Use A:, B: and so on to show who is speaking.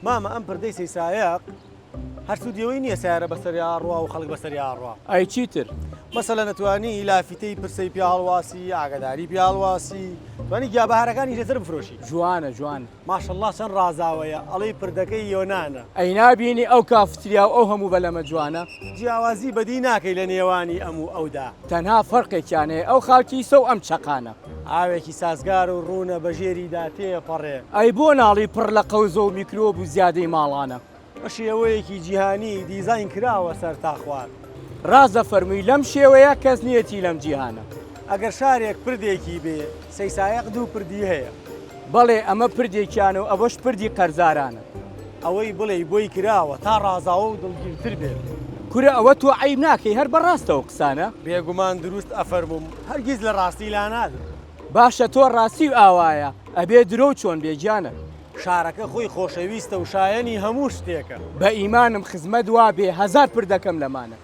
A: مامە ئەم پردەی سەیسایەق هەر سوودی ئەوەی نییە سەیارە بەسەریا ئەڕوا و خەڵک بەسەریا ئەڕوا.
B: ئەی چیتر؟
A: مەسەلەن ئەتوانی لافیتەی پرسەی پیا هەڵواسی، ئاگاداری پیا هەڵواسی، توانی گیابەهارەکانیش لەسەر بفرۆشی.
B: جوانە جوانە.
A: ماشەڵڵا چەند ڕازاوەیە ئەڵێی پردەکەی یۆنانە.
B: ئەی نابینی ئەو کافتریا و ئەو هەموو بەلەمە جوانە؟
A: جیاوازی بەدی ناکەی لە نێوانی ئەم و ئەودا.
B: تەنها فەرقێکیان هەیە ئەو خاکیسە و ئەم چەقانە.
A: ئاوێکی سازگار و ڕوونە بە ژێریدا تێپەڕێ.
B: ئەی بۆ ناڵی پڕ لە قەوزە و میکرۆب و زیادەی ماڵانە؟
A: بە شێوەیەکی جیهانی دیزاین کراوە سەر تا خوار.
B: ڕاست دەفەرمووی لەم شێوەیە کەس نیەتی لەم جیهانە.
A: ئەگەر شارێک پردێکی بێ سەیسایەق دوو پردی هەیە.
B: بەڵێ ئەمە پردێکیانە و ئەوەش پردی قەرزارانە.
A: ئەوەی بڵێی بۆی کراوە تا ڕازاوە و دڵگیرتر بێت.
B: کورە ئەوە تۆ عەیب ناکەی هەر بەڕاستە ئەو قسانە؟
A: بێگومان دروست ئەفەرمووم هەرگیز لە ڕاستی لانادەم.
B: باشە تۆ ڕاستی ئاوایە ئەبێ درۆو چۆن بێ گیانە.
A: شارەکە خۆی خۆشەویستە و شایەنی هەموو شتێکە.
B: بە ئیمانم خزمەت وابێ هەزار پردەکەم لەمانە.